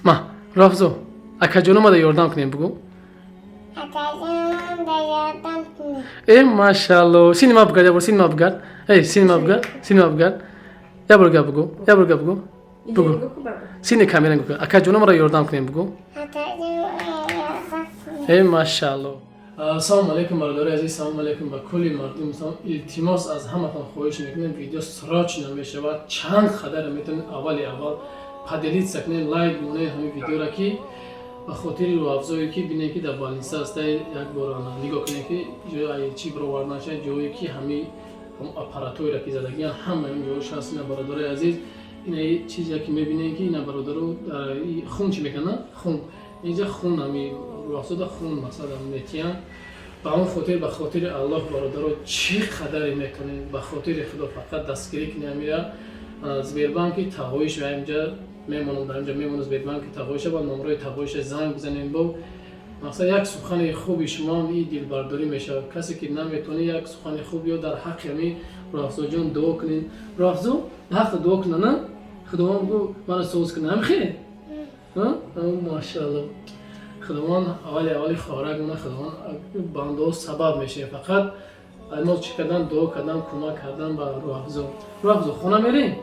Ма, Руҳафзо, акаҷономада ёрдам кунем, бугӯ. Акаҷонам ёрдам кунем. Э, машалло. Сини ма бугард, ябор сини ма бугард. Эй, сини ма бугард, сини ма бугард. Ябор гап бугӯ, ябор гап бугӯ. Бугӯ. Сини камера нигоҳ кун. Акаҷономаро ёрдам кунем, бугӯ. Акаҷонам ёрдам кунем. Э, машалло. Ассалому алайкум, бародари азиз, салому алайкум ба кулли мардуми мусалмон. Илтимос, аз ҳаматон хоҳиш мекунем, видео срочно мешавад. Чанд қадаре метавонед, аввали аввал поделиться кунед, лайк монед ҳамин видеора, ки ба хотири Руҳафзое, ки бинед, ки дар больница аста. Як бор нигоҳ кунед, ки ҷои чӣ бировардан шад, ҷое ки ҳами аппаратҳоеро ки задагиан, ҳама ин ҷош ҳаст. Ина, бародари азиз, ина чизе ки мебинед, ки ина, бародаро, хун чӣ мекунад, хун инҷа, хун ҳами Руҳафзода хун масалан метиҳанд. Ба он хотир, ба хотири Аллоҳ, бародаро, чӣ қадаре метавонед, ба хотири Худо фақат дастгирӣ кунед. Амира Сбербанки тағоиш ва инҷа мемонам, дар инҷа мемонам. Сбербанки тағоиша ба номрои тағоиша занг бизанем. Бо мақсад як сухани хуби шумоам и дилбардорӣ мешавад. Касе ки наметавонӣ, як сухани хуб ё дар ҳаққи ҳами Руҳафзоҷон дуо кунед. Руҳафзо ҳаққа дуо куна, на Худованд гу мара соз куна, ҳамихе, машаалло. Худованд аввали аввали хорак мона, Худованд бандаҳо сабаб мешавем. Фақат мо чӣ кардан? Дуо кардан, кӯмак кардан ба Руҳафзо. Руҳафзо, хона мерем,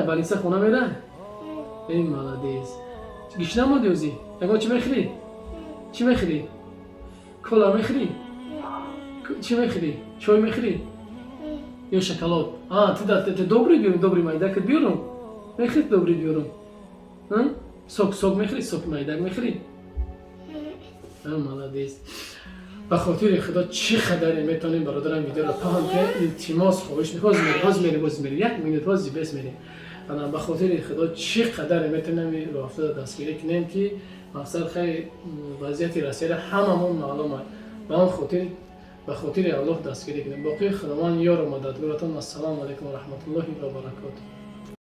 больница хона мера. Эй, молодец. Гишна моди ӯзи? Ягон чӣ мехӯрӣ? Чӣ мехӯрӣ? Кола мехӯрӣ? Чӣ мехӯрӣ? Чой мехӯрӣ ё шоколад? Ты добрый биёрум, добрый майдакат биёрум, мехӯрӣ? Добрый биёрум, сок, сок мехӯрӣ? Сок майдак мехӯрӣ? Молодец. Ба хотири Худо, чӣ қадаре метавонем, бародарам, видеоро паҳн кунем. Илтимос, хоҳиш. Ҳоз мери, ҳоз мери, боз мери, як минут, ҳози бес мери. Ана, ба хотири Худо, чӣ қадаре метавонем, Руҳафзода дастгирӣ кунем, ки мақсад хай вазъияти Россияра ҳамамон маълум аст. Ба он хотир, ба хотири Аллоҳ дастгирӣ кунем. Боқӣ Худованд ёру мададгоратон. Ассалому алайкум ва раҳматуллоҳи ва баракотуҳ.